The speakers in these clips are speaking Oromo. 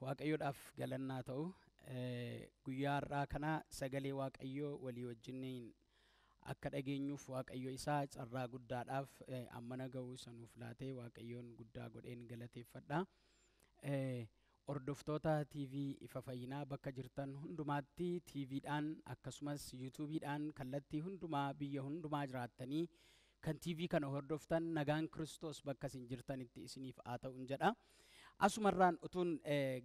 Waaqayyoodhaaf galannaa ta'u. Guyyaa har'aa kana sagalee Waaqayyoo walii wajjiniin akka dhageenyuuf Waaqayyo isaa carraa guddaadhaaf ammana ga'uu isa nuuf laatee Waaqayyoon guddaa godheen galateeffadha. Hordoftoota TV Ifa Fayyinaa bakka jirtan hundumaatti TVdhaan akkasumas YouTube'dhaan kallattii hundumaa biyya hundumaa jiraattanii kan TV kana hordoftan nagaan Kiristoos bakka isin jirtanitti isiniif haa ta'uun jedha. Asumarraan utuun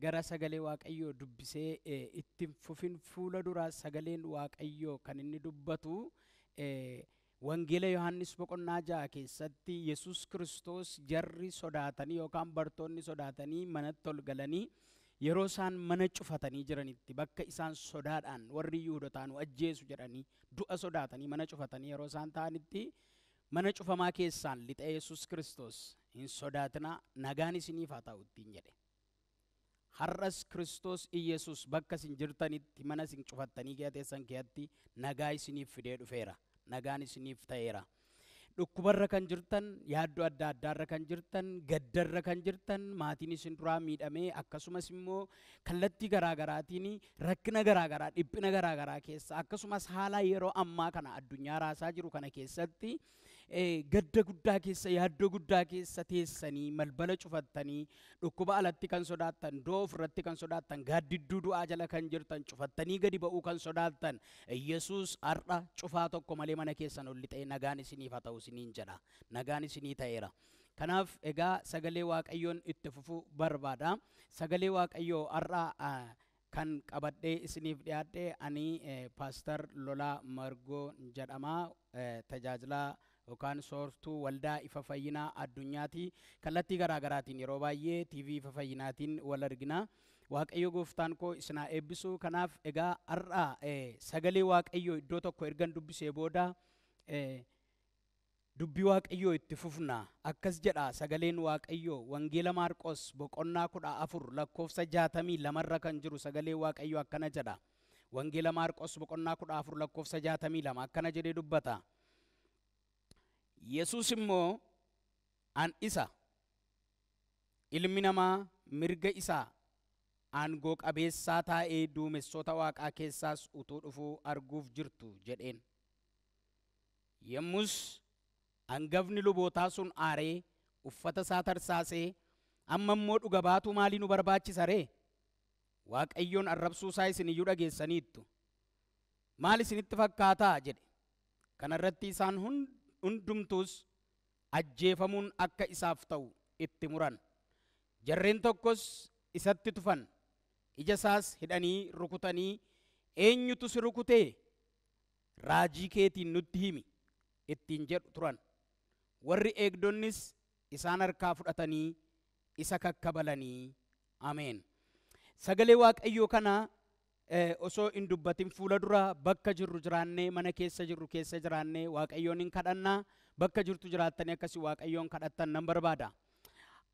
gara sagalee Waaqayyoo dubbisee itti fufin fuula dura sagaleen Waaqayyoo kan inni dubbatu Wangeela Yohaannis boqonnaa 6 keessatti Yesuus Kiristoos jarri sodaatanii yookaan bartoonni sodaatanii manatti ol galanii yeroo isaan mana cufatanii jiranitti bakka isaan sodaadhaan warri Yihuudotaa nu ajjeesu jedhanii du'a sodaatanii mana cufatanii yeroo isaan ta'anitti mana cufamaa keessaan lixa Yesuus Kiristoos hin sodaatinaa nagaan isiniif haa ta'u ittiin jedhe. Har'as Kiristoos Iyesuus bakka isin jirtanitti mana isin cufattanii teessan keessatti nagaa isiniif fidee dhufeera. Nagaan isiniif ta'eera. Dhukkubarra kan jirtan, yaaddoo adda addaarra kan jirtan, gaddarra kan jirtan, maatiin isin duraa miidhamee akkasumas immoo kallattii garaagaraatiin rakkina garaagaraa, dhiphina garaagaraa keessa akkasumas haala yeroo ammaa kana addunyaa raasaa jiru kana keessatti gadda guddaa keessa, yaaddoo guddaa keessa teessanii malbala cufattanii dhukkuba alatti kan sodaattan, du'a ofirratti kan sodaattan, gaaddidduu du'aa jala kan jirtan, cufattanii gadi ba'uu kan sodaattan, Yesuus har'a cufaa tokko malee mana keessan ol lixee nagaan isiniif haa ta'u isiniin jedha. Nagaan isinii ta'eera. Kanaaf egaa sagalee Waaqayyoon itti fufuu barbaada. Sagalee Waaqayyoo har'a kan qabadhee isiniif dhiyaadhe ani Paastar Lolaa Margoo jedhama. Tajaajilaa yookaan soortuu waldaa Ifa Fayyinaa addunyaati. Kallattii garaagaraatiin yeroo baay'ee TV Ifa Fayyinaatiin wal argina. Waaqayyo gooftaan koo isin haa eebbisu. Kanaaf egaa har'a sagalee Waaqayyoo iddoo tokko ergan dubbisee booda dubbii Waaqayyoo itti fufna. Akkas jedha sagaleen Waaqayyoo Wangeela Maarqos boqonnaa 14 lakkoofsa 62 irra kan jiru sagalee Waaqayyoo akkana jedha. Wangeela Maarqos boqonnaa 14 lakkoofsa 62 akkana jedhee dubbata. Yesuus immoo an isa ilmi namaa mirga isaa aangoo qabeessaa taa'ee duumessoota waaqaa keessaas utuu dhufuu arguuf jirtu jedheen. Yommus hangafni lubootaa sun aaree uffata isaa tarsaasee amma immoo dhuga baatuu maalii nu barbaachisa ree? Waaqayyoon arrabsuu isaa isin iyyuu dhageessaniittu. Maal isinitti fakkaataa jedhe. Kanarratti isaan hundumtuus ajjeefamuun akka isaaf ta'u itti muran. Jarreen tokkos isatti tufan. Ija isaas hidhanii rukutanii eenyutu si rukutee? Raajii keetiin nutti himi ittiin jedhu turan. Warri eegdonnis isaan harkaa fudhatanii isa kakkabalanii. Ameen. Sagalee Waaqayyoo kana osoo hin dubbatin fuula dura bakka jirru jiraannee mana keessa jirru keessa jiraannee Waaqayyoon hin kadhannaa. Bakka jirtu jiraattanii akkasii Waaqayyoon kadhattan nan barbaada.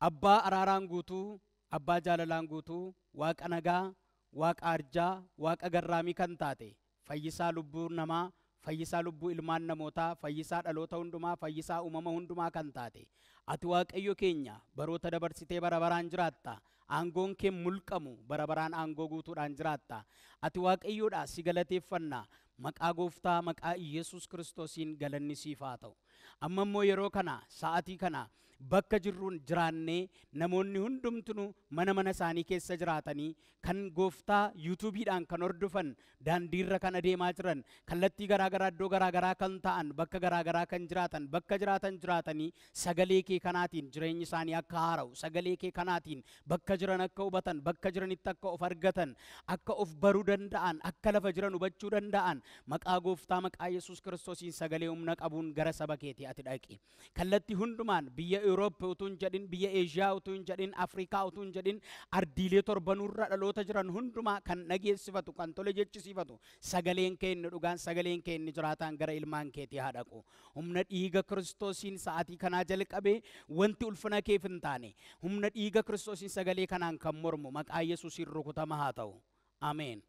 Abbaa araaraan guutuu, abbaa jaalalaan guutuu, Waaqa nagaa, Waaqa arjaa, Waaqa garraamii kan taate fayyisaa lubbuu namaa, fayyisaa lubbuu ilmaan namootaa, fayyisaa dhaloota hundumaa, fayyisaa uumama hundumaa kan taate ati Waaqayyo keenya baroota dabarsitee bara baraan jiraatta. Aangoon kee mulqamu bara baraan aangoo guutuudhaan jiraatta. Ati Waaqayyoodha si galateeffanna. Maqaa gooftaa maqaa Iyesuus Kiristoosiin galanni siif haa ta'u. Amma immoo yeroo kana sa'aatii kana bakka jirruun jiraannee namoonni hundumtuu mana mana isaanii keessa jiraatanii kan gooftaa YouTube'dhaan kan hordofan, daandiirra kan adeemaa jiran, kallattii garaagaraa iddoo garaagaraa kan ta'an, bakka garaagaraa kan jiraatan, bakka jiraatan jiraatanii sagalee kee kanaatiin jireenyi isaanii akka haara'u, sagalee kee kanaatiin bakka jiran akka hubatan, bakka jiranitti akka of argatan, akka of baruu danda'an, akka lafa jiran hubachuu danda'an, maqaa gooftaa maqaa Yesuus Kiristoosiin sagalee humna qabuun gara saba keetii ati dhaqi. Kallattii hundumaan biyya Europe utuu hin jedhin, biyya Eeshiyaa utuu hin jedhin, Afrikaa utuu hin jedhin, ardiilee torbanuurra dhaloota jiran hundumaa kan dhageessifatu, kan tole jechisiifatu, sagaleen kee inni dhugaan, sagaleen kee inni jiraataan gara ilmaan keetii haa dhaqu. Humna dhiiga Kiristoosiin sa'aatii kanaa jalqabee wanti ulfina keef hin taane, humna dhiiga Kiristoosiin sagalee kanaan kan mormu maqaa Yesuusiin rukutama haa ta'u. Ameen.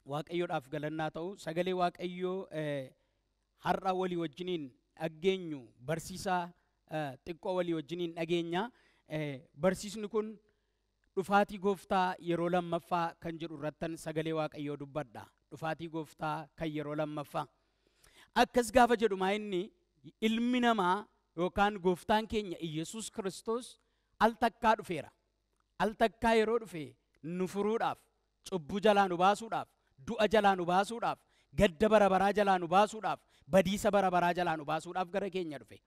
Waaqayyoodhaaf galannaa ta'u. Sagalee Waaqayyoo har'a walii wajjiniin dhageenyu barsiisaa xiqqoo walii wajjiniin dhageenya. Barsiisni kun Dhufaatii gooftaa yeroo lammaffaa kan jedhu irrattan sagalee Waaqayyoo dubbadha. Dhufaatii gooftaa kan yeroo lammaffaa. Akkas gaafa jedhu maa inni ilmi namaa yookaan gooftaan keenya Iyyasuus Kiristoos al takkaa dhufeera. Al takkaa yeroo dhufe nu furuudhaaf, cubbuu jalaa nu baasuudhaaf, du'a jalaa nu baasuudhaaf, gadda bara baraa jalaa nu baasuudhaaf, badiisa bara baraa jalaa nu baasuudhaaf gara keenya dhufe.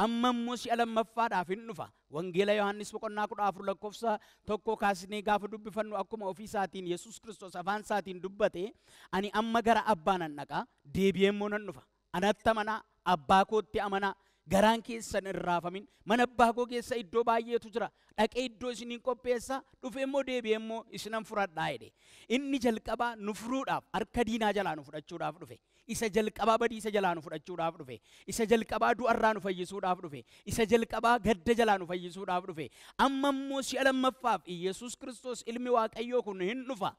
Amma immoo si'a lammaffaadhaaf hin dhufa. Wangeela Yohaannis boqonnaa 14 lakkoofsa 1 kaasnee gaafa dubbifannu akkuma ofii isaatiin Yesuus Kiristoos afaan isaatiin dubbate, ani amma gara abbaa nan dhaqa, deebi'ee immoo nan dhufa. Anatti amanaa, abbaa kootti amanaa, garaan keessan hin raafamin. Mana abbaa koo keessa iddoo baay'eetu jira. Dhaqee iddoo isiniin qopheessa, dhufee immoo deebi'ee immoo isinan fudhadhaa jedhe. Inni jalqabaa nu furuudhaaf, harka diinaa jalaa nu fudhachuudhaaf dhufe. Isa jalqabaa badiisa jalaa nu fudhachuudhaaf dhufe. Isa jalqabaa du'arraa nu fayyisuudhaaf dhufe. Isa jalqabaa gadda jalaa nu fayyisuudhaaf dhufe. Amma immoo si'a lammaffaaf Iyyasuus Kiristoos ilmi Waaqayyoo kun hin dhufa.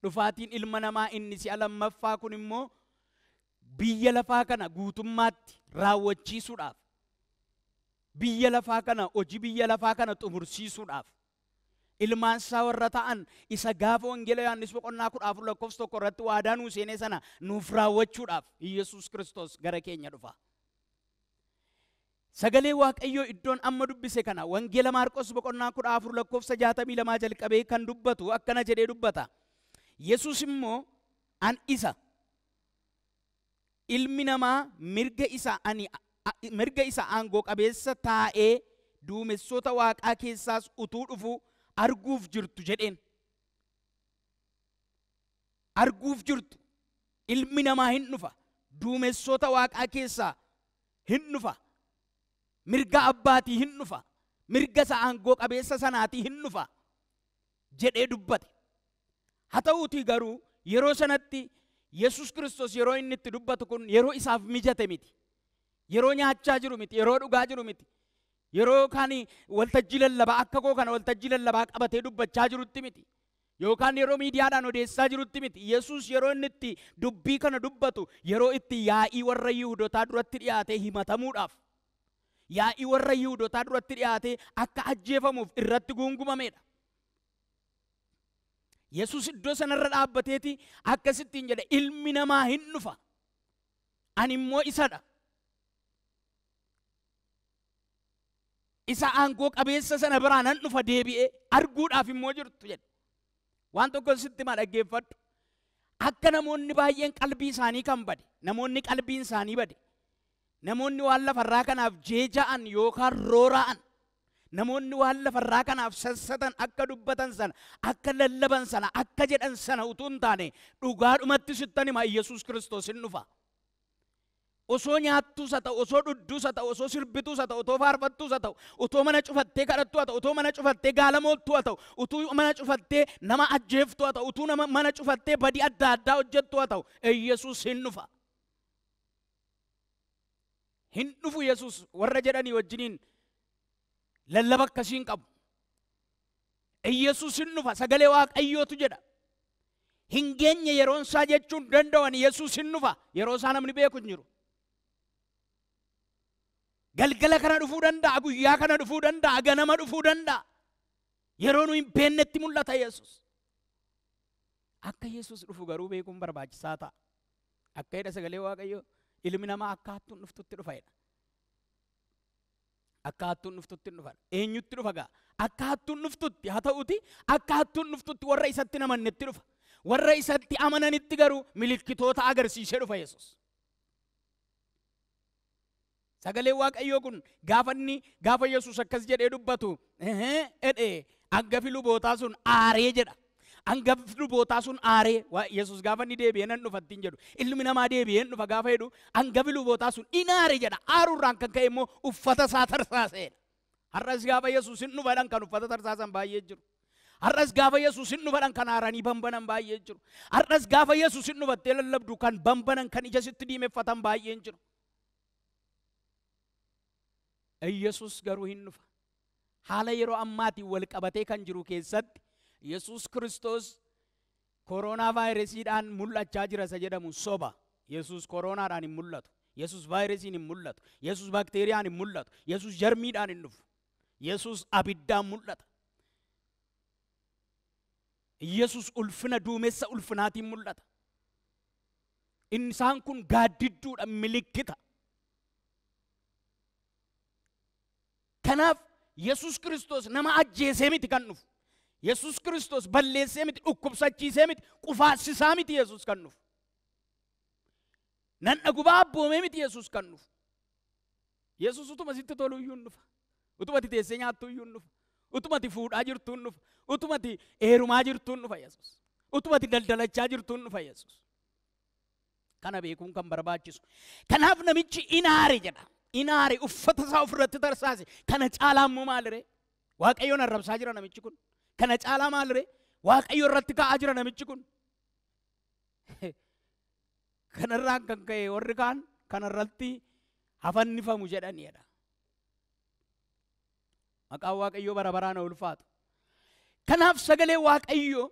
Dhufaatiin ilma namaa inni si'a lammaffaa kun immoo biyya lafaa kana guutummaatti raawwachiisuudhaaf, biyya lafaa kana hojii biyya lafaa kana xumursiisuudhaaf, ilmaan isaa warra ta'an isa gaafa Wangeela Yohaannis boqonnaa 14 lakkoofsa 1 irratti waadaa nuu seenee sana nuuf raawwachuudhaaf Iyyasuus Kiristoos gara keenya dhufa. Sagalee Waaqayyoo iddoon amma dubbise kana Wangeela Maarqos boqonnaa 14 lakkoofsa 62 jalqabee kan dubbatu akkana jedhee dubbata. Yesuus immoo an isa ilmi namaa mirga isa ani mirga isa aangoo qabeessa taa'ee duumessoota waaqaa keessaas utuu dhufu arguuf jirtu jedheen. Arguuf jirtu. Ilmi namaa hin dhufa. Duumessoota waaqaa keessaa hin dhufa. Mirga abbaatii hin dhufa. Mirga isa aangoo qabeessa sanaatii hin dhufa jedhee dubbate. Haa ta'uutii garuu yeroo sanatti Yesuus Kiristoos yeroo inni itti dubbatu kun yeroo isaaf mijate miti. Yeroo nyaachaa jiru miti. Yeroo dhugaa jiru miti. Yeroo kaan waltajjii lallabaa akka koo kana waltajjii lallabaa qabatee dubbachaa jirutti miti. Yookaan yeroo miidiyaadhaan odeessaa jirutti miti. Yesuus yeroo inni itti dubbii kana dubbatu yeroo itti yaa'ii warra Yihuudootaa duratti dhiyaatee himatamuudhaaf, yaa'ii warra Yihuudootaa duratti dhiyaatee akka ajjeefamuuf irratti guungumameedha. Yesuus iddoo sanarra dhaabbateeti akkasittiin jedhe, ilmi namaa hin dhufa, ani immoo isadha. Isa aangoo qabeessa sana biraa nan dhufa deebi'ee arguudhaaf immoo jirtu jedhe. Waan tokko sitti himaa dhaggeeffadhu. Akka namoonni baay'een qalbii isaanii kan bade, namoonni qalbiin isaanii bade, namoonni waan lafarraa kanaaf jeeja'an yookaan roora'an, namoonni waan lafarraa kanaaf sassatan akka dubbatan sana, akka lallaban sana, akka jedhan sana utuu hin taane dhugaadhumatti sittan hima Iyyasuus Kiristoos hin dhufa. Osoo nyaattuus haa ta'u, osoo dhugduus haa ta'u, osoo sirbituus haa ta'u, otoo faarfattuus haa ta'u, otoo mana cufattee kadhattu haa ta'u, otoo mana cufattee gaala mooltu haa ta'u, utuu mana cufattee nama ajjeeftu haa ta'u, utuu nama mana cufattee badii adda addaa hojjettu haa ta'u, Iyyasuus hin dhufa. Hin dhufu Yesuus warra jedhanii wajjiniin lallaba akkasii hin qabu. Iyyasuus hin dhufa, sagalee Waaqayyootu jedha. Hin geenye yeroon isaa jechuun danda'an Yesuus hin dhufa, yeroo isaa namni beeku hin jiru. Galgala kana dhufuu danda'a, guyyaa kana dhufuu danda'a, ganama dhufuu danda'a. Yeroo nu hin beeknetti mul'ata Yesuus. Akka Yesuus dhufu garuu beekuun barbaachisaa ta'a. Akka jedha sagalee Waaqayyoo, ilmi namaa akka hattuun dhuftutti dhufa jedha. Akka hattuun dhuftutti hin dhufa. Eenyutti dhufa gaa? Akka hattuun dhuftutti haa ta'uti, akka hattuun dhuftutti warra isatti amannetti dhufa. Warra isatti amananitti garuu milikkitoota agarsiisee dhufa Yesuus. Sagaleen Waaqayyoo kun gaafa inni gaafa Yesuus akkas jedhee dubbatu, jedhee hangafi lubootaa sun aaree jedha. Hangafi lubootaa sun aaree, Yesuus gaafa inni deebi'ee nan dhufa ittiin jedhu, ilmi namaa deebi'ee hin dhufa gaafa jedhu, hangafi lubootaa sun in aare jedha. Aaruurraan kan ka'e immoo uffata isaa tarsaaseedha. Har'as gaafa Yesuus hin dhufa jedhan kan uffata tarsaasan baay'ee jiru. Har'as gaafa Yesuus hin dhufa jedhan kan aaranii bambanan baay'ee jiru. Har'as gaafa Yesuus hin dhufattee lallabdu kan bambanan kan ija sitti diimeffatan baay'een jiru. Yesuus garuu hin dhufa. Haala yeroo ammaatiin wal qabatee kan jiru keessatti Yesuus Kiristoos koronaa vaayirasiidhaan mul'achaa jira isa jedhamu soba. Yesuus koronaadhaan hin mul'atu. Yesuus vaayirasiin hin mul'atu. Yesuus baakteeriyaan hin mul'atu. Yesuus jarmiidhaan hin dhufu. Yesuus abiddaan mul'ata. Yesus ulfina duumessa ulfinaatiin mul'ata. Isaan kun gaaddidduudha, milikkita. Kanaaf Yesus Kiristoos nama ajjeesee miti kan dhufu. Yesus Kiristoos balleessee miti, dhukkubsachiisee miti, qufaasisaa miti Yesus kan dhufu. Nan gubaa abboomee miti Yesus kan dhufu. Yesus utuma sitti tolu iyyuu hin dhufa. Utuma ati teessee nyaattu iyyuu hin dhufa. Utuma ati fuudhaa jirtu hin dhufa. Utuma ati heerumaa jirtu hin dhufa Yesus. Utuma ati daldalachaa jirtu hin dhufa Yesus. Kana beekuun kan barbaachisu. Kanaaf namichi inaare jedha. Inaare uffata isaa ofirratti tarsaase. Kana caalaa immoo maaliree? Waaqayyoon arrabsaa jira namichi kun. Kana caalaa maaliree? Waaqayyo irratti ka'aa jira namichi kun. Kanarraan kan ka'e warri kaan kanarratti hafannifamu jedhaniidha. Maqaan Waaqayyoo bara baraan ulfaatu. Kanaaf sagalee Waaqayyoo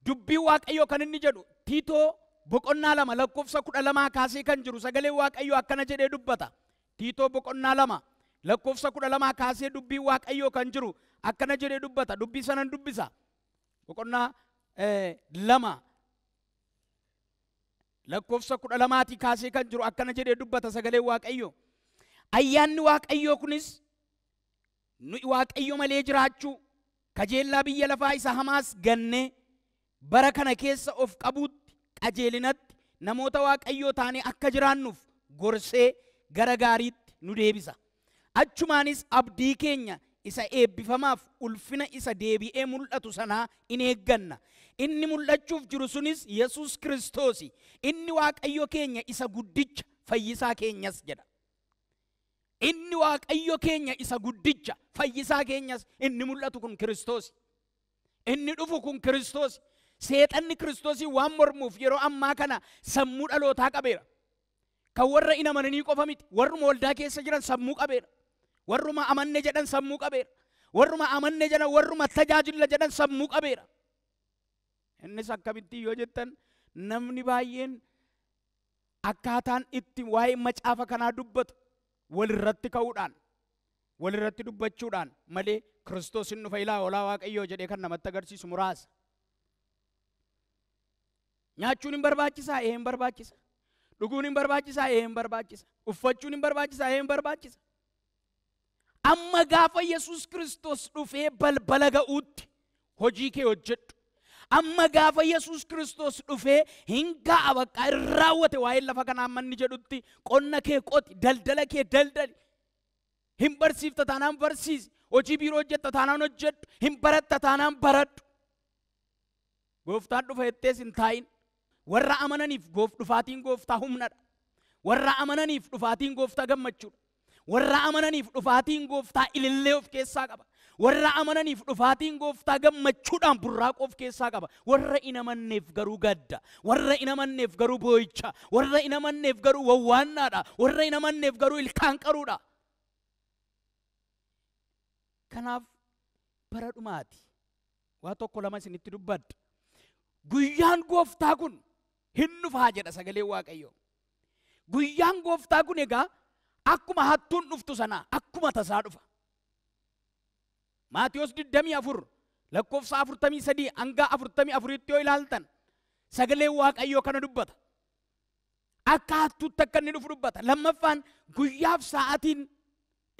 dubbii Waaqayyoo kan inni jedhu Tiitoo boqonnaa 2 lakkoofsa 12 kaasee kan jiru sagalee Waaqayyoo akkana jedhee dubbata. Tiitoo boqonnaa 2 lakkoofsa 12 kaasee dubbii Waaqayyoo kan jiru akkana jedhee dubbata. Dubbii sanan dubbisa. Boqonnaa 2 lakkoofsa 12 kaasee kan jiru akkana jedhee dubbata sagalee Waaqayyoo. Ayyaanni Waaqayyoo kunis nuyi Waaqayyo malee jiraachuu kajeellaa biyya lafaa isa hamaas gannee bara kana keessa of qabuutti qajeelinatti namoota Waaqayyoo taanee akka jiraannuuf gorsee gara gaariitti nu deebisa. Achumaanis abdii keenya isa eebbifamaaf ulfina isa deebi'ee mul'atu sanaa in eegganna. Inni mul'achuuf jiru sunis Yesus Kiristoosi. Inni Waaqayyo keenya isa guddicha fayyisaa keenyas jedha. Inni Waaqayyo keenya isa guddicha fayyisaa keenyas. Inni mul'atu kun Kiristoosi. Inni dhufu kun Kiristoosi. Seexanni Kiristoosii waan mormuuf yeroo ammaa kana sammuu dhalootaa qabeera. Kan warra hin amananii qofa miti, warruma waldaa keessa jiran sammuu qabeera. Warruma amanne jedhan sammuu qabeera. Warruma amanne jedhan, warruma tajaajila jedhan sammuu qabeera. Innis akkamitti yoo jettan namni baay'een akkaataan itti waa'ee macaafa kanaa dubbatu walirratti ka'uudhaan, walirratti dubbachuudhaan malee Kiristoos hin dhufa ilaa olaa Waaqayyoo jedhee kan namatti agarsiisu muraasa. Nyaachuun hin barbaachisaa? Ee hin barbaachisa. Dhuguun hin barbaachisaa? Ee hin barbaachisa. Uffachuun hin barbaachisaa? Ee hin barbaachisa. Amma gaafa Yesus Kiristoos dhufee balbala ga'uutti hojii kee hojjedhu. Amma gaafa Yesus Kiristoos dhufee hin ga'a bakka hin raawwate waa'ee lafa kanaa manni jedhutti qonna kee qoti, daldala kee daldali. Hin barsiifta taanaan barsiisi. Hojii biiroo hojjetta taanaan hojjedhu. Hin baratta taanaan baradhu. Gooftaan dhufa jettees hin taa'in. Warra amananiif dhufaatiin gooftaa humnadha. Warra amananiif dhufaatiin gooftaa gammachuudha. Warra amananiif dhufaatiin gooftaa ilillee of keessaa qaba. Warra amananiif dhufaatiin gooftaa gammachuudhaan burraaqoo of keessaa qaba. Warra hin amanneef garuu gadda. Warra hin amanneef garuu boo'icha. Warra hin amanneef garuu wawwaannaadha. Warra hin amanneef garuu ilkaan qaruudha. Kanaaf bara dhumaati. Waa tokko lama isinitti dubbadha. Guyyaan gooftaa kun hin dhufaa jedha sagalee Waaqayyoo. Guyyaan gooftaa kun egaa akkuma hattuun dhuftu sana akkuma tasaa dhufa. Maatiyos 24 lakkoofsa 43 hanga 44 yoo ilaaltan sagalee Waaqayyoo kana dubbata. Akka hattuutti akka inni dhufu dubbata. Lammaffaan guyyaaf sa'aatiin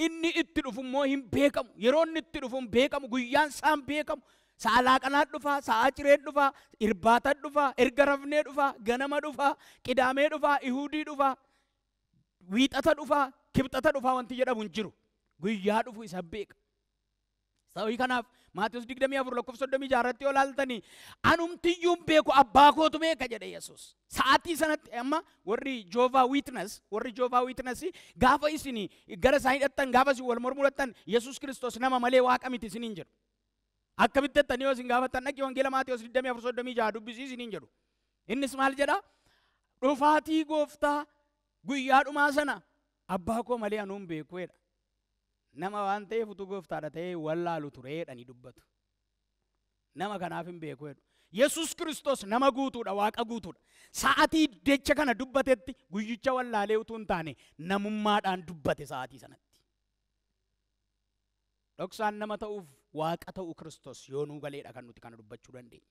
inni itti dhufu immoo hin beekamu. Yeroo inni itti dhufu hin beekamu. Guyyaan isaa hin beekamu. Sa'a laaqanaa dhufa, sa'a cireen dhufa, irbaata dhufa, erga rafnee dhufa, ganama dhufa, qidaamee dhufa, ihudii dhufa, wiixata dhufa, kibxata dhufa wanti jedhamu hin jiru. Guyyaa dhufu isa beeka. Sababii kanaaf Maatiyos 24 lakkoofsa 36 irratti yoo ilaaltanii anumtiyyuu hin beeku abbaa kootu beeka jedhe Yesuus. Sa'aatii sanatti amma warri Jehovah Witness, warri Jehovah Witness gaafa isin gara isaanii dhaqxan, gaafa isin wal mormuu dhaqxan Yesuus Kiristoos nama malee waaqa miti isiniin jedhu. Akkamitti jettanii yoo isin gaafattan dhaqi wangeela Maatiyos 24 36 dubbisii isiniin jedhu. Innis maal jedha? Dhufaatii gooftaa guyyaa dhumaa sana abbaa koo malee anuu hin beeku jedha. Nama waan ta'eef utuu gooftaadha ta'ee wallaalu ture jedhanii dubbatu. Nama kanaaf hin beeku jedhu. Yesuus Kiristoos nama guutuudha, waaqa guutuudha. Sa'aatii jecha kana dubbatetti guyyicha wallaalee utuu hin taane namummaadhaan dubbate sa'aatii sanatti. Dhoksaan nama ta'uuf waaqa ta'uu Kiristoos yoo nuu galeedha kan nuti kana dubbachuu dandeenya.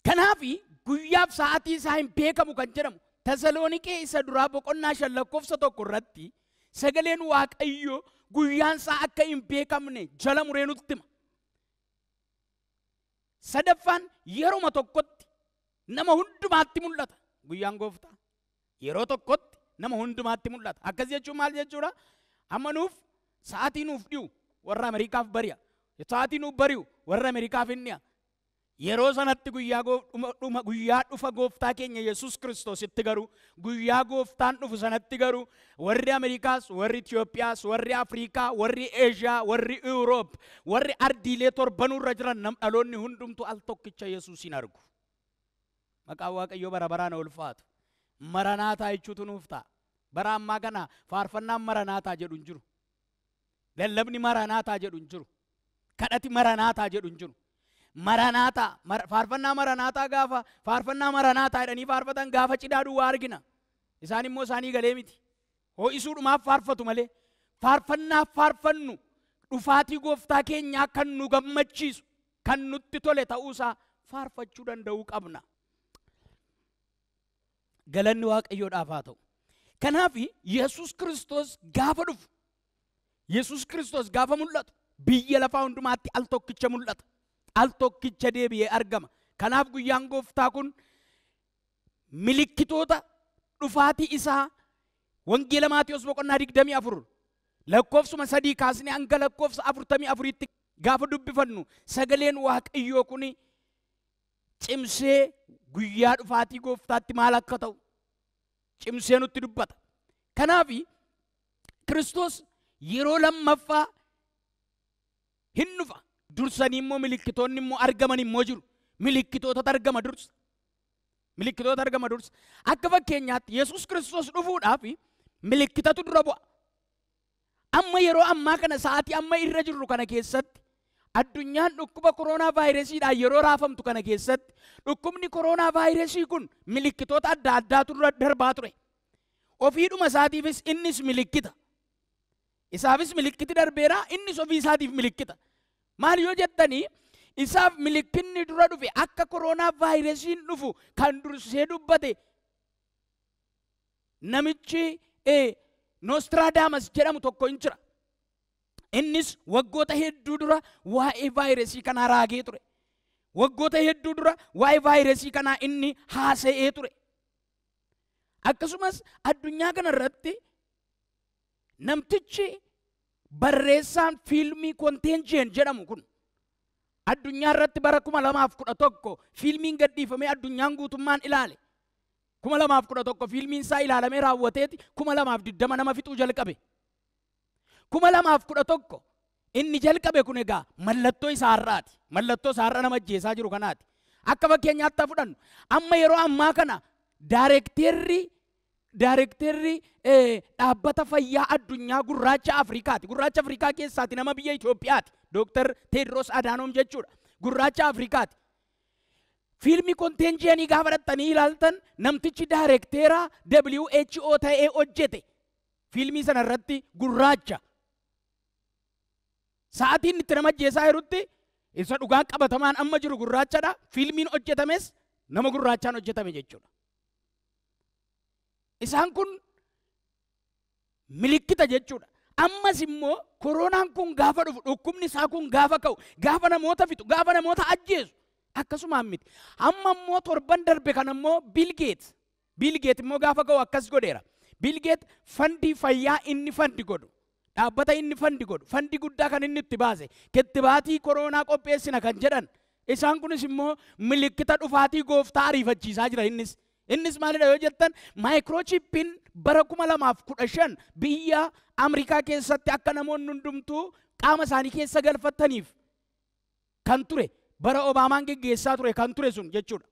Kanaafi guyyaaf sa'aatii isaa hin beekamu kan jedhamu Tasaloniqee isa duraa boqonnaa 5 lakkoofsa 1 irratti sagaleen Waaqayyoo guyyaan isaa akka hin beekamne jala muree nutti hima. Sadaffaan yeruma tokkotti nama hundumaatti mul'ata. Guyyaan gooftaa yeroo tokkotti nama hundumaatti mul'ata. Akkas jechuun maal jechuudha? Amma nuuf sa'aatii nuuf dhiyu warra Ameerikaaf bari'a. Sa'aatii nuuf bari'u warra Ameerikaaf hin dhi'a. Yeroo sanatti guyyaa dhufa gooftaa keenya Yesuus Kiristoositti garuu guyyaa gooftaan dhufu sanatti garuu warri Ameerikaas, warri Itoophiyaas, warri Afrikaa, warri Eeshiyaa, warri Yuuroop, warri ardiilee torbanuurra jiran dhaloonni hundumtu al tokkicha Yesuusin argu. Maqaan Waaqayyoo bara baraan ulfaatu. Maranaataa jechuutu nuuf ta'a. Bara ammaa kana faarfannaan maranaataa jedhu hin jiru. Lallabni maranaataa jedhu hin jiru. Kadhati maranaataa jedhu hin jiru. Maranaataa faarfannaa maranaataa gaafa faarfannaa maranaataa jedhanii faarfatan gaafa cidhaa duwwaa argina. Isaan immoo isaanii galee miti. Ho'isuudhumaaf faarfatu malee faarfannaa faarfannu dhufaatii gooftaa keenyaa kan nu gammachiisu kan nutti tole ta'uusaa faarfachuu danda'uu qabna. Galanni Waaqayyoodhaaf haa ta'u. Kanaaf Yesuus Kiristoos gaafa dhufu, Yesuus Kiristoos gaafa mul'atu biyya lafaa hundumaatti al tokkicha mul'ata. Al tokkicha deebi'ee argama. Kanaaf guyyaan gooftaa kun milikkitoota dhufaatii isaa Wangeela Maatiyos boqonnaa 24 lakkoofsuma 3 kaasnee hanga lakkoofsa 44tti gaafa dubbifannu sagaleen Waaqayyoo kun cimsee guyyaa dhufaatii gooftaatti maal akka ta'u cimsee nutti dubbata. Kanaaf Kiristoos yeroo lammaffaa hin dhufa. Dursanii immoo milikkitoonni immoo argaman immoo jiru. Milikkitootatu argama dursa. Milikkitoota argama dursa. Akka fakkeenyaatti Yesuus Kiristoos dhufuudhaaf milikkitatu dura bu'a. Amma yeroo ammaa kana sa'aatii amma irra jirru kana keessatti addunyaan dhukkuba koronaa vaayirasiidhaan yeroo raafamtu kana keessatti dhukkubni koronaa vaayirasii kun milikkitoota adda addaatu dura darbaa ture. Ofiidhuma isaatiifis innis milikkita. Isaafis milikkiti darbeera, innis ofii isaatiif milikkita. Maal yoo jettanii isaaf milikkinni dura dhufe akka koronaa vaayirasiin dhufu kan dursee dubbate namichi Nostradamus jedhamu tokko hin jira. Innis waggoota hedduu dura waa'ee vaayirasii kanaa raagee ture. Waggoota hedduu dura waa'ee vaayirasii kanaa inni haasa'ee ture. Akkasumas addunyaa kanarratti namtichi barreessaan fiilmii Konteenjeen jedhamu kun addunyaa irratti bara 2011 fiilmiin gadhiifamee addunyaan guutummaan ilaale. 2011 fiilmiin isaa ilaalamee raawwateeti 2020 nama fixuu jalqabe. 2011 inni jalqabe kun egaa mallattoo isaa har'aati. Mallattoo isaa har'a nama ajjeesaa jiru kanaati. Akka fakkeenyaatti fudhannu amma yeroo ammaa kana daarekteerri dhaabbata fayyaa addunyaa gurraacha Afrikaati. Gurraacha Afrikaa keessaati nama biyya Itoophiyaati. Dooktar Teedros Adaanom jechuudha. Gurraacha Afrikaati. Fiilmii konteenjeenii gaafa dhattanii ilaaltan namtichi daarekteera WHO ta'ee hojjete. Fiilmii sana irratti gurraacha. Sa'aatiin itti nama ajjeesaa jirutti isa dhugaan qabatamaan amma jiru gurraachadha. Fiilmiin hojjetames nama gurraachaan hojjetame jechuudha. Isaan kun milikkita jechuudha. Ammas immoo koronaan kun gaafa dhufu, dhukkubni isaa kun gaafa ka'u, gaafa namoota fixu, gaafa namoota ajjeesu akkasumaan miti. Amma immoo torban darbe kana immoo Bill Gates, Bill Gates immoo gaafa ka'u akkas godheera. Bill Gates fandii fayyaa inni fandi godhu, dhaabbata inni fandi godhu, fandii guddaa kan inni itti baase, kittibaatii koronaa qopheessina kan jedhan. Isaan kunis immoo milikkita dhufaatii gooftaa ariifachiisaa jira innis. Innis maalidha yoo jettan maayikiroochippiin bara 2015 biyya Ameerikaa keessatti akka namoonni hundumtuu qaama isaanii keessa galfataniif kan ture bara Obaamaan geggeessaa ture kan ture sun jechuudha.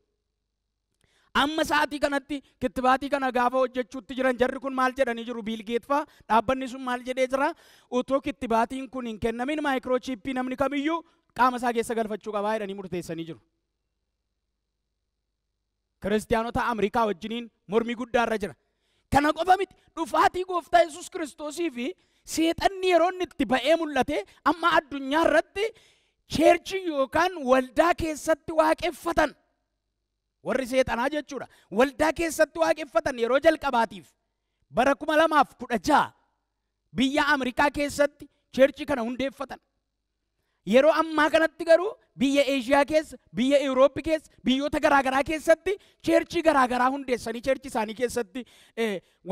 Amma sa'aatii kanatti kittibaatii kana gaafa hojjechuutti jiran jarri kun maal jedhanii jiru? Bill Gates faa dhaabbanni sun maal jedhee jira? Utuu kittibaatiin kun hin kennamin maayikiroochippii namni kamiyyuu qaama isaa keessa galfachuu qabaa jedhanii murteessanii jiru. Kiristiyaanota Ameerikaa wajjiniin mormii guddaa irra jira. Kana qofa miti, dhufaatii gooftaa Yesuus Kiristoosii fi Seexanni yeroo inni itti ba'ee mul'ate amma addunyaa irratti churchii yookaan waldaa keessatti waaqeffatan warri seexanaa jechuudha. Waldaa keessatti waaqeffatan yeroo jalqabaatiif bara 2016 biyya Ameerikaa keessatti churchii kana hundeeffatan. Yeroo ammaa kanatti garuu biyya Eeshiyaa keessa, biyya Awurooppii keessa, biyyoota garaagaraa keessatti churchii garaagaraa hundeessanii churchii isaanii keessatti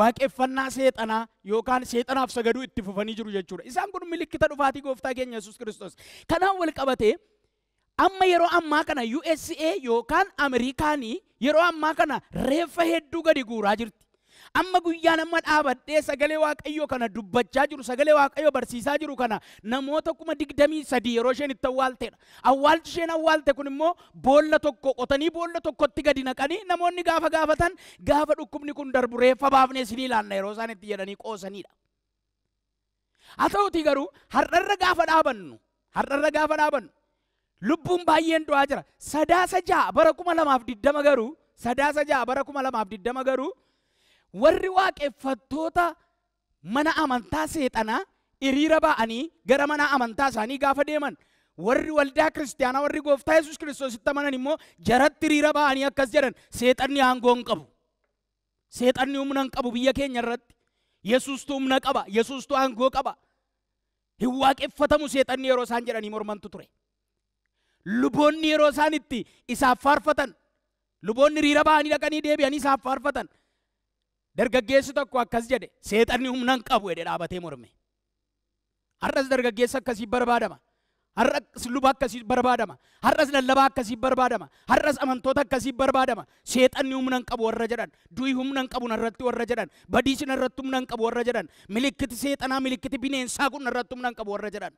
waaqeffannaa seexanaa yookaan seexanaaf sagaduu itti fufanii jiru jechuudha. Isaan kun milikkita dhufaatii gooftaa keenya Yesuus Kiristoos. Kanaan wal qabatee amma yeroo ammaa kana USA yookaan Ameerikaanii yeroo ammaa kana reeffa hedduu gadi guuraa jirti. Amma guyyaan amma dhaabadhee sagalee Waaqayyoo kana dubbachaa jiru, sagalee Waaqayyoo barsiisaa jiru kana namoota 23,000 yeroo isheen itti awwaaltedha. Awwaalchi isheen awwaalte kun immoo boolla tokko qotanii boolla tokkotti gadi naqanii namoonni gaafa gaafatan gaafa dhukkubni kun darbu reeffa baafnee isinii ilaanna yeroo isaan itti jedhanii qoosanidha. Haa ta'utii garuu har'arra gaafa dhaabannu lubbuun baay'een du'aa jira. 6 bara 2020 garuu 6 bara 2020 garuu warri waaqeffattoota mana amantaa seexanaa hiriira ba'anii gara mana amantaa isaanii gaafa deeman warri waldaa kiristaanaa warri gooftaa Yesuus Kiristoositti amanan immoo jaratti hiriira ba'anii akkas jedhan seexanni aangoo hin qabu. Seexanni humna hin qabu biyya keenya irratti. Yesuustu humna qaba. Yesuustu aangoo qaba. Hin waaqeffatamu seexanni yeroo isaan jedhanii mormantu ture. Luboonni yeroo isaan itti isaaf faarfatan, luboonni hiriira ba'anii dhaqanii deebi'anii isaaf faarfatan. Dargaggeessi tokko akkas jedhe seexanni humna hin qabu jedhe dhaabatee morme. Har'as dargaggeessa akkasii barbaadama. Har'as luba akkasii barbaadama. Har'as lallabaa akkasii barbaadama. Har'as amantoota akkasii barbaadama. Seexanni humna hin qabu warra jedhan, du'i humna hin qabu narratti warra jedhan, badiisi narratti humna hin qabu warra jedhan, milikkiti seexanaa milikkiti bineensaa kun narratti humna hin qabu warra jedhan.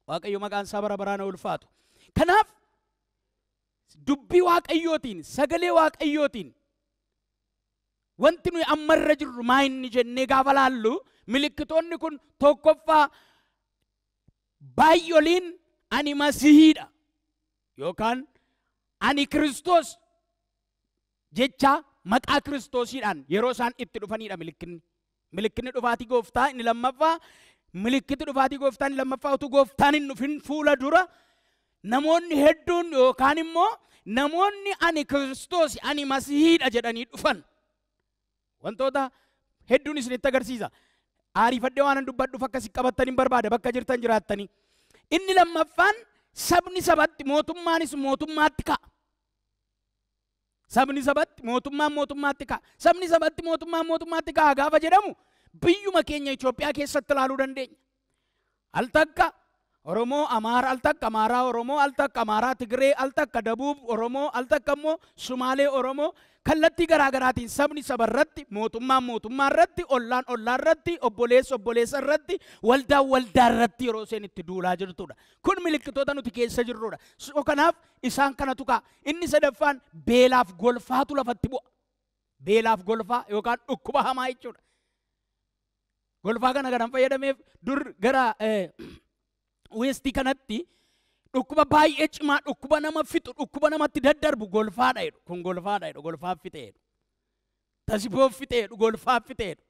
Waaqayyo maqaan isaa bara baraan ulfaatu. Kanaaf dubbii Waaqayyootiin, sagalee Waaqayyootiin wanti nuyi amma irra jirru maa inni jennee gaafa laallu milikkitoonni kun tokkoffaa baay'oliin ani Masihiidha yookaan ani Kiristoos jecha maqaa Kiristoosiidhaan yeroo isaan itti dhufanidha milikkinni. Milikkinni dhufaatii gooftaa inni lammaffaa, milikkiti dhufaatii gooftaa inni lammaffaa utuu gooftaan hin dhufin fuula dura namoonni hedduun yookaan immoo namoonni ani Kiristoos ani Masihiidha jedhanii dhufan. Wantoota hedduun isinitti agarsiisa. Aariifadhee waan dubbadhuuf akkasii qabattanii barbaada bakka jirtan jiraattanii. Inni lammaffaan sabni sabatti mootummaanis mootummaatti ka'a. Sabni sabatti mootummaan mootummaatti ka'a. Sabni sabatti mootummaan mootummaatti ka'a gaafa jedhamu biyyuma keenya Itoophiyaa keessatti ilaaluu dandeenya. Al takka Oromoo Amaara, al takka Amaaraa Oromoo, al takka Amaaraa Tigree, al takka Dabuub Oromoo, al takka immoo Sumaalee Oromoo. Kallattii garaagaraatiin sabni saba irratti, mootummaan mootummaa irratti, ollaan ollaa irratti, obboleessa obboleessa irratti, waldaan waldaa irratti yeroo isheen itti duulaa jirtudha. Kun milikkitoota nuti keessa jirrudha. So kanaaf isaan kanatu ka'a. Inni sadaffaan beelaaf golfaatu lafatti bu'a. Beelaaf golfaa yookaan dhukkuba hamaa jechuudha. Golfaa kana kanan fayyadameef dur gara weestii kanatti dhukkuba baay'ee cimaa, dhukkuba nama fixu, dhukkuba namatti daddarbu golfaadha jedhu. Kun golfaadha jedhu, golfaaf fixe jedhu. Tasiboof fixe jedhu, golfaaf fixe jedhu.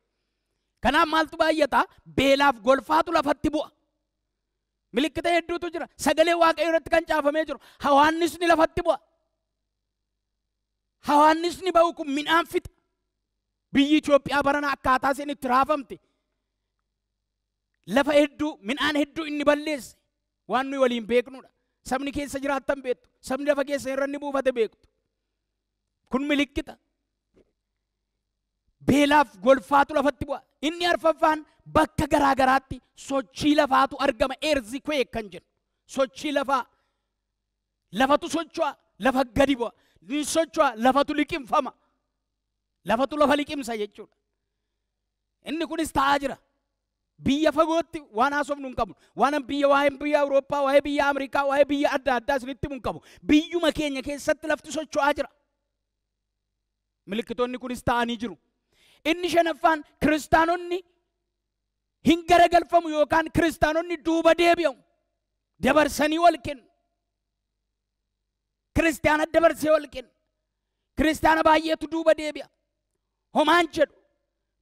Kanaaf maaltu baay'ata? Beelaaf golfaatu lafatti bu'a. Milikkita hedduutu jira. Sagalee Waaqayyoo irratti kan caafamee jiru. Hawaannisni lafatti bu'a. Hawaannisni ba'u kun midhaan fixa. Biyyi Itoophiyaa barana akkaataa isheen itti raafamte. Lafa hedduu, midhaan hedduu inni balleesse. Waan nuyi waliin beeknudha. Sabni keessa jiraattan beektu. Sabni lafa keessa irra inni buufate beektu. Kun milikkita. Beelaaf golfaatu lafatti bu'a. Inni arfaffaan bakka garaagaraatti sochii lafaatu argama. Earthquake kan jennu. Sochii lafaa. Lafatu socho'a, lafa gadi bu'a. Ni socho'a, lafatu liqimfama. Lafatu lafa liqimsa jechuudha. Inni kunis ta'aa jira. Biyya fagootti waan haasofnu hin qabnu. Waan biyya waa'ee biyya Awurooppaa, waa'ee biyya Ameerikaa, waa'ee biyya adda addaa isinitti himu hin qabu. Biyyuma keenya keessatti lafti socho'aa jira. Milikkitoonni kunis ta'anii jiru. Inni shanaffaan kiristaanonni hin garagalfamu yookaan kiristaanonni duuba deebi'amu. Dabarsanii wal kennu. Kiristaana dabarsee wal kennu. Kiristaana baay'eetu duuba deebi'a. Homaan jedhu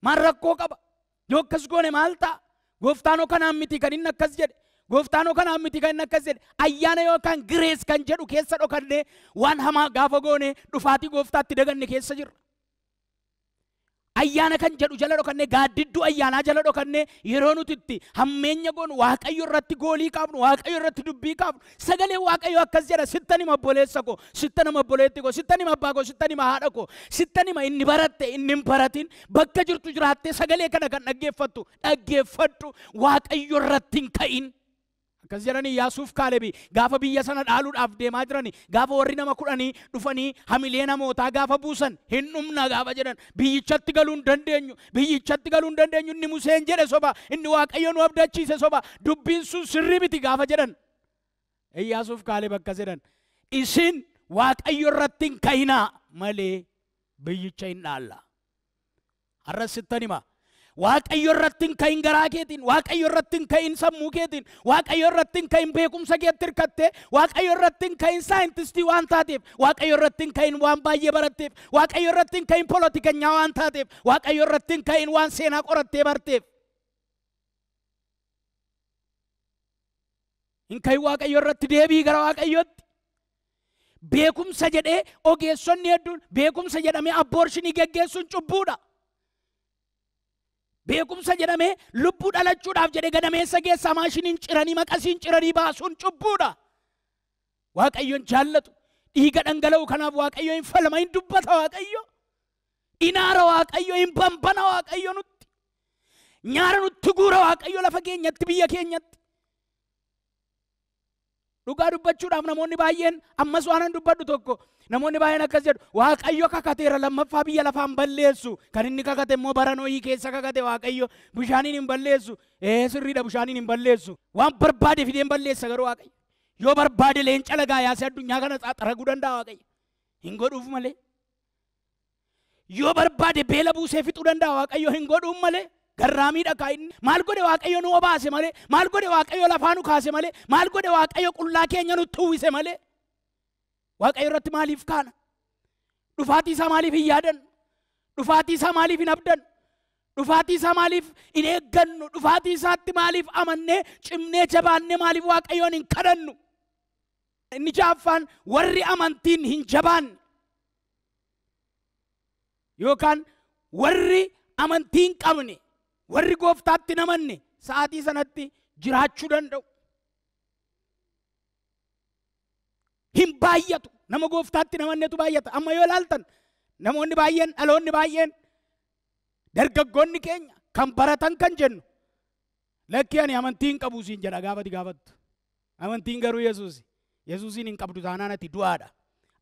maal rakkoo qaba? Yoo akkas goone maal ta'a? Gooftaanoo kanaan miti kan inni akkas jedhe. Gooftaanoo kanaan miti kan inni akkas jedhe. Ayyaana yookaan grace kan jedhu keessa dhokannee waan hamaa gaafa goone dhufaatii gooftaatti daganne keessa jirra. Ayyaana kan jedhu jala dhokannee gaaddidduu ayyaanaa jala dhokannee yeroo nuti itti hammeenya goonu Waaqayyo irratti goolii kaafnu, Waaqayyo irratti dubbii kaafnu. Sagalee Waaqayyo akkas jedha, sittan hima obboleessa koo, sittan hima obboleetti koo, sittan hima abbaa koo, sittan hima haadha koo, sittan hima inni baratte inni hin baratin, bakka jirtu jiraattee sagalee kana kan dhaggeeffattu dhaggeeffadhu, Waaqayyo irratti hin ka'in. Akkas jedhanii Iyyaasuuf Kaalebi gaafa biyya sana dhaaluudhaaf deemaa jirani, gaafa warri nama 10 dhufanii hamilee namootaa gaafa buusan hin dhumna gaafa jedhan, biyyichatti galuu hin dandeenyu, biyyichatti galuu hin dandeenyu, inni Museen jedhe soba, inni Waaqayyo nu abdachiise soba, dubbiin sun sirrii miti gaafa jedhan. Iyyaasuuf Kaaleb akkas jedhan, isin Waaqayyo irratti hin ka'inaa malee biyyicha hin dhaalla. Har'as sittan hima. Waaqayyo irratti hin ka'in garaa keetiin, Waaqayyo irratti hin ka'in sammuu keetiin, Waaqayyo irratti hin ka'in beekumsa keetti hirkattee, Waaqayyo irratti hin ka'in saayintistii waan taateef, Waaqayyo irratti hin ka'in waan baay'ee baratteef, Waaqayyo irratti hin ka'in polotikanyaa waan taateef, Waaqayyo irratti hin ka'in waan seenaa qorattee barteef. Hin ka'in Waaqayyo irratti, deebii gara Waaqayyootti. Beekumsa jedhee ogeessonni hedduun beekumsa jedhamee abboorshinii geggeessuun cubbuudha. Beekumsa jedhamee lubbuu dhalachuudhaaf jedhee gadameessa keessaa maashiniin ciranii maqasiin ciranii baasuun cubbuudha. Waaqayyoon jaallatu. Dhiiga dhangala'u kanaaf Waaqayyo hin falma, hin dubbata Waaqayyo. Inaara Waaqayyo, hin bambana Waaqayyo nutti. Nyaara nutti guura Waaqayyo lafa keenyatti, biyya keenyatti. Dhugaa dubbachuudhaaf namoonni baay'een ammas waan an dubbadhu tokko namoonni baay'een akkas jedhu, Waaqayyo kakateera lammaffaa biyya lafaa hin balleessu. Kan inni kakate immoo bara Nohii keessa kakate Waaqayyo bishaaniin hin balleessu. Sirriidha, bishaaniin hin balleessu. Waan barbaade fidee hin balleessa garuu Waaqayyo. Yoo barbaade leenca lagaa yaasee addunyaa kana xaxaraguu danda'a Waaqayyo. Hin godhuuf malee. Yoo barbaade beela buusee fixuu danda'a Waaqayyo, hin godhuuf malee. Garraamiidha kaa inni. Maal godhe Waaqayyo nu obaase malee, maal godhe Waaqayyo lafaa nu kaase malee, maal godhe Waaqayyo qullaa keenya nutti uwwise malee. Waaqayyo irratti maaliif kaana? Dhufaatii isaa maaliif hin yaadannu? Dhufaatii isaa maaliif hin abdannu? Dhufaatii isaa maaliif hin eeggannu? Dhufaatii isaatti maaliif amannee cimnee jabaannee maaliif Waaqayyoon hin kadhannu? Inni ja'affaan warri amantiin hin jabaanne yookaan warri amantii hin qabne, warri gooftaatti hin amanne sa'aatii sanatti jiraachuu danda'u. Hin baay'atu. Nama gooftaatti hin amannetu baay'ata. Amma yoo ilaaltan namoonni baay'een, dhaloonni baay'een, dargaggoonni keenya kan baratan kan jennu lakki ani amantii hin qabu siin jedha gaafati gaafattu. Amantiin garuu Yesuusi. Yesuusiin hin qabdu taanaan ati du'aadha.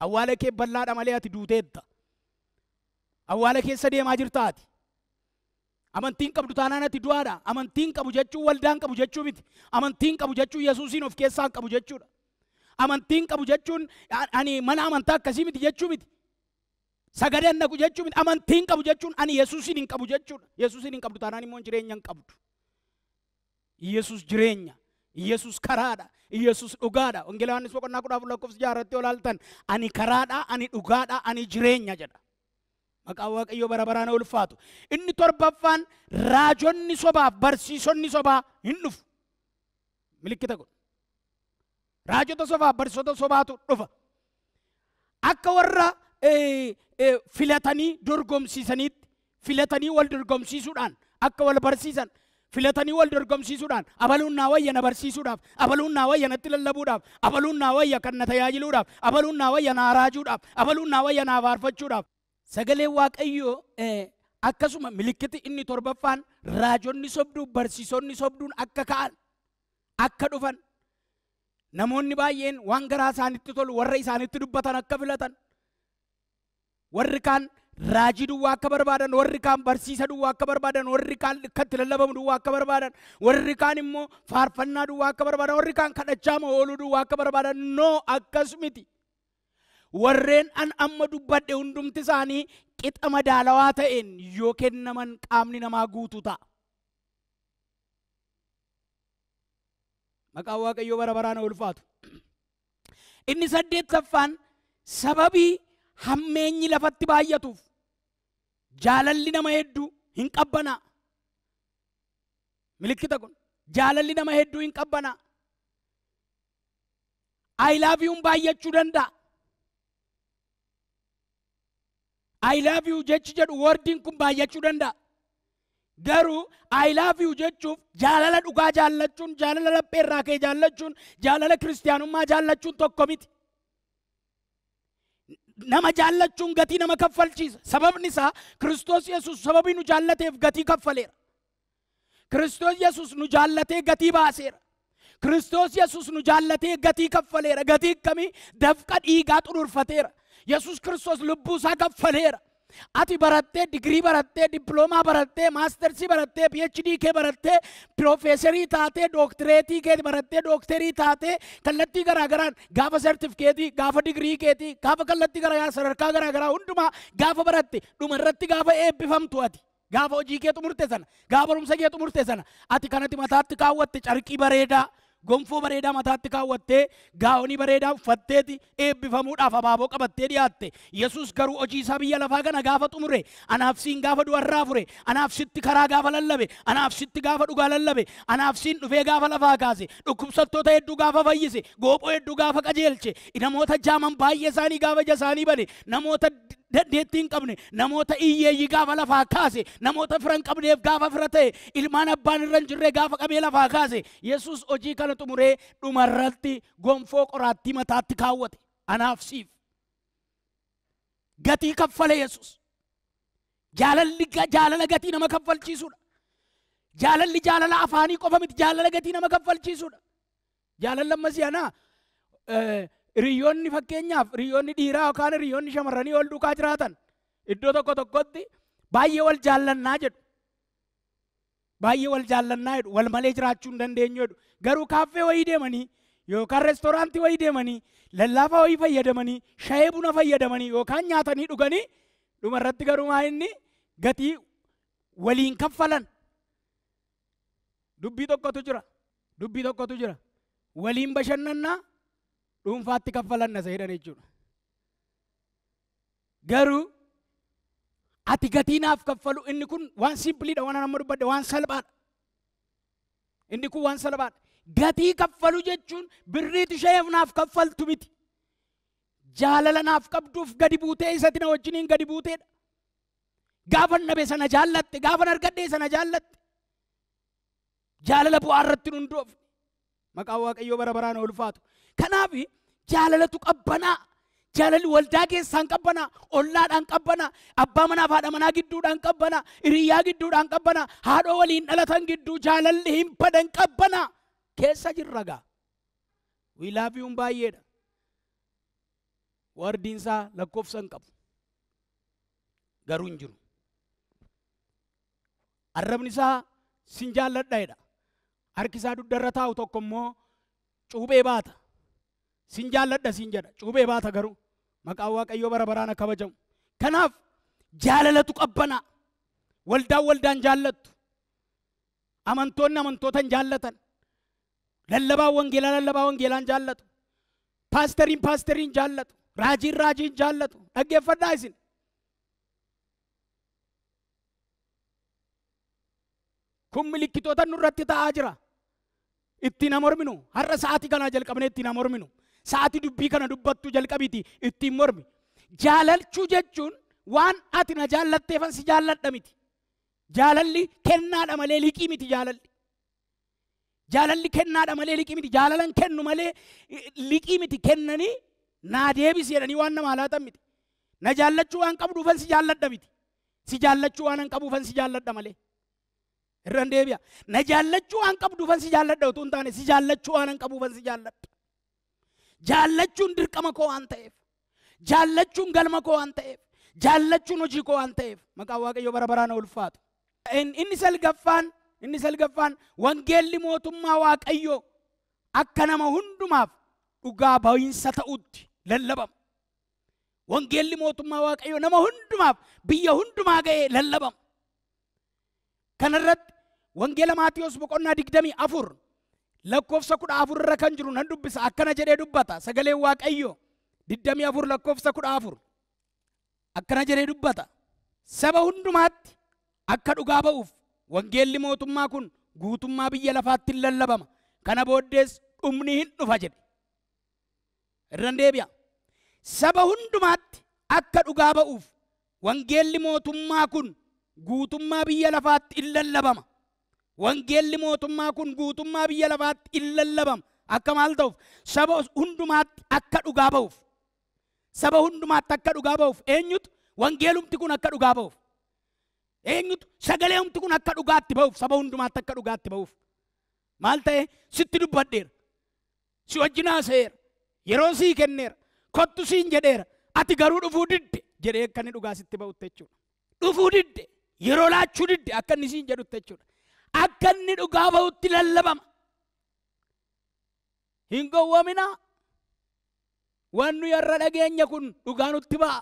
Awwaala kee bal'aadha malee ati duuteetta. Awwaala keessa deemaa jirta ati. Amantiin qabdu taanaan ati du'aadha. Amantiin qabu jechuun waldaan qabu jechuu miti. Amantiin qabu jechuun Yesuusiin of keessaa qabu jechuudha. Amantiin qabu jechuun ani mana amantaa akkasii miti jechuu miti. Sagadeen naqu jechuu miti. Amantiin qabu jechuun ani Yesuusiin hin qabu jechuudha. Yesuusiin hin qabdu taanaan immoo jireenya hin qabdu. Yesuus jireenya. Yesuus karaadha. Yesuus dhugaadha. Wangeela Yohaannis boqonnaa 14 lakkoofsa 6 irratti olaaltan ani karaadha, ani dhugaadha, ani jireenya jedha. Maqaan Waaqayyoo bara baraan ulfaatu. Inni torbaffaan raajonni sobaaf barsiisonni sobaa hin dhufu. Milikkita kun. Raajota sobaaf barsiisota sobaatu dhufa. Akka warra filatanii dorgomsiisaniitti, filatanii wal dorgomsiisuudhaan akka wal barsiisan, filatanii wal dorgomsiisuudhaan abaluun naa wayya na barsiisuudhaaf, abaluun naa wayya natti lallabuudhaaf, abaluun naa wayya kan na tajaajiluudhaaf, abaluun naa wayya naa raajuudhaaf, abaluun naa wayya naa faarfachuudhaaf. Sagaleen Waaqayyoo akkasuma milikkiti inni torbaffaan raajonni sobduu barsiisonni sobduun akka ka'an, akka dhufan, namoonni baay'een waan garaa isaanitti tolu warra isaanitti dubbatan akka filatan, warri kaan raajii duwwaa akka barbaadan, warri kaan barsiisa duwwaa akka barbaadan, warri kaan akka itti lallabamu duwwaa akka barbaadan, warri kaan immoo faarfannaa duwwaa akka barbaadan, warri kaan kadhachaa ooluu duwwaa akka barbaadan. No, akkas miti. Warreen an amma dubbadhe hundumti isaanii qixa madaalawaa ta'een yoo kennaman qaamni namaa guutuu ta'a. Maqaan Waaqayyoo bara baraan ulfaatu. Inni saddeettaffaan sababii hammeenyi lafatti baay'atuuf jaalalli nama hedduu hin qabbanaa. Milikkita kun jaalalli nama hedduu hin qabbanaa. I love you baay'achuu danda'a. I love you jechi jedhu wordiin kun baay'achuu danda'a. Garuu I love you jechuuf jaalala dhugaa jaallachuun, jaalala laphee irraa ka'e jaallachuun, jaalala kiristiyaanummaa jaallachuun tokko miti. Nama jaallachuun gatii nama kaffalchiisa. Sababni isaa Kiristoos Yesuus sababii nu jaallateef gatii kaffaleera. Kiristoos Yesuus nu jaallatee gatii baaseera. Kiristoos Yesuus nu jaallatee gatii kaffaleera. Gatii akkamii? Dafqa dhiigaa xururfateera. Yesuus Kiristoos lubbuu isaa kaffaleera. Ati barattee, digirii barattee, dippiloomaa barattee, maastersii barattee, PhD kee barattee, piroofeesarii taatee, dooktireetii kee barattee, dookterii taatee, kallattii garaagaraan gaafa sertifikeetii, gaafa digirii keetii, gaafa kallattii garaagaraa sadarkaa garaagaraa hundumaa gaafa baratte dhuma irratti gaafa eebbifamtu ati. Gaafa hojii kee xumurte sana, gaafa barumsa kee xumurte sana, ati kanatti mataatti kaawwatte carqii bareedaa, gonfoo bareedaa mataatti kaawwattee, gaa'onii bareedaa uffatteeti eebbifamuudhaaf abaaboo qabattee dhiyaatte. Yesuus garuu hojii isaa biyya lafaa kana gaafa xumure, anaaf siin gaafa du'arraa fure, anaaf sitti karaa gaafa lallabe, anaaf sitti gaafa dhugaa lallabe, anaaf siin dhufee gaafa lafaa kaase, dhukkubsattoota hedduu gaafa fayyise, goophoo hedduu gaafa qajeelche, namoota jaaman baay'ee isaanii gaafa ija isaanii bane, namoota dandeettii hin qabne, namoota hiyyeeyyii gaafa lafaa kaase, namoota fira hin qabneef gaafa fira ta'e, ilmaan abbaan irra hin jirre gaafa qabee lafaa kaase. Yesuus hojii kana xumuree dhumarratti gonfoo qoraattii mataatti kaawwate. Anaaf siif gatii kaffale Yesuus. Jaalalli jaalala gatii nama kaffalchiisudha. Jaalalli jaalala afaanii qofa miti, jaalala gatii nama kaffalchiisudha. Jaalalli ammasii anaa hiriyoonni fakkeenyaaf hiriyoonni dhiiraa yookaan hiriyoonni shamarranii wal duukaa jiraatan iddoo tokko tokkotti baay'ee wal jaallannaa jedhu. Baay'ee wal jaallannaa jedhu, wal malee jiraachuu hin dandeenyu jedhu. Garuu kaaffee wayii deemanii yookaan reestooraantii wayii deemanii lallaafaa wayii fayyadamanii shayee buna fayyadamanii yookaan nyaatanii dhuganii dhumarratti garuu maa inni gatii waliin kaffalan. Dubbii tokkotu jira. Dubbii tokkotu jira. Waliin bashannannaa dhuunfaatti kaffalanna isa jedhan jechuudha. Garuu ati gatii naaf kaffalu inni kun waan simpiliidha, waan amma dubbadhe waan salphaadha. Inni kun waan salphaadha. Gatii kaffalu jechuun birriitu isheef naaf kaffaltu miti. Jaalala naaf qabduuf gadi buutee isatti na wajjiniin gadi buuteedha. Gaafa dhabe sana jaallatte, gaafa argadhe sana jaallatte. Jaalala bu'aa irratti hin hundoofne. Maqaan Waaqayyoo bara baraan ulfaatu. Kanaaf jaalalatu qabbanaa. Jaalalli waldaa keessaan qabbanaa, ollaadhaan qabbanaa, abbaa manaa fi haadha manaa gidduudhaan qabbanaa, hiriyyaa gidduudhaan qabbanaa, haadhoo waliin dhalatan gidduu jaalalli hin badan qabbanaa. Keessa jirra gaa. We love you baay'eedha. Wardiin isaa lakkoofsa hin qabu. Garuu hin jiru. Arrabni isaa sin jaalladha jedha. Harki isaa dugdarra taa'u tokko immoo cuuphee baata. Sin jaalladha sin jedha. Cuuphee baata garuu. Maqaan Waaqayyoo bara baraan akka kabajamu. Kanaaf jaalalatu qabbanaa. Waldaan waldaan jaallattu. Amantoonni amantoota hin jaallatan. Lallabaan wangeelaa lallabaa wangeelaan jaallatu. Paasteriin paasteriin jaallatu. Raajiin raajiin jaallatu. Dhaggeeffadhaa isin. Kun milikkitoota nurratti ta'aa jira. Ittiin morminu. Har'a sa'aatii kanaa jalqabnee ittiin morminu. Sa'aatii dubbii kana dubbattu jalqabiiti ittiin mormi. Jaalalchuu jechuun waan ati na jaallatteefan si jaalladha miti. Jaalalli kennaadha malee liqii miti jaalalli. Jaalalli kennaadha malee liqii miti. Jaalalan kennu malee liqii miti kennanii naa deebisi jedhanii waan namaa laatan miti. Na jaallachuu waan qabduufan si jaalladha miti. Si jaallachuu waan hin qabuufan si jaalladha malee. Irraan deebi'a. Na jaallachuu waan qabduufan si jaalladha utuu hin taane si jaallachuu waan hin qabuufan si jaalladha. Jaallachuun dirqama koo waan ta'eef, jaallachuun galma koo waan ta'eef, jaallachuun hojii koo waan ta'eef maqaan Waaqayyoo bara baraan ulfaatu. Inni salgaffaan wangeelli mootummaa Waaqayyoo akka nama hundumaaf dhugaa ba'iinsa ta'utti lallabama. Wangeelli mootummaa Waaqayyoo nama hundumaaf biyya hundumaa ga'ee lallabama. Kanarratti wangeela Maatiyos boqonnaa 24 lakkoofsa 14 irra kan jiru nan dubbisa. Akkana jedhee dubbata sagaleen Waaqayyoo 24 lakkoofsa 14 akkana jedhee dubbata. Saba hundumaatti akka dhugaa ba'uuf wangeelli mootummaa kun guutummaa biyya lafaatti hin lallabama. Kana booddees dhumni hin dhufa jedhe. Irran deebi'a. Saba hundumaatti akka dhugaa ba'uuf wangeelli mootummaa kun guutummaa biyya lafaatti hin lallabama. Wangeelli mootummaa kun guutummaa biyya lafaatti hin lallabama. Akka maal ta'uuf? Saba hundumaatti akka dhugaa ba'uuf. Saba hundumaatti akka dhugaa ba'uuf eenyutu wangeelumti kun akka dhugaa ba'uuf? Eenyutu sagaleumti kun akka dhugaatti ba'uuf? Saba hundumaatti akka dhugaatti ba'uuf. Maal ta'e? Sitti dubbadheera. Si wajjin haasa'eera. Yeroo sii kenneera. Kottu siin jedheera. Ati garuu dhufuu didde jedhee akka inni dhugaa sitti ba'utti jechuudha. Dhufuu didde. Yeroo laachuu didde akka inni siin jedhutti jechuudha. Akka inni dhugaa ba'utti lallabama. Hin gowwoominaa. Waan nuyi har'a dhageenya kun dhugaa nutti ba'a.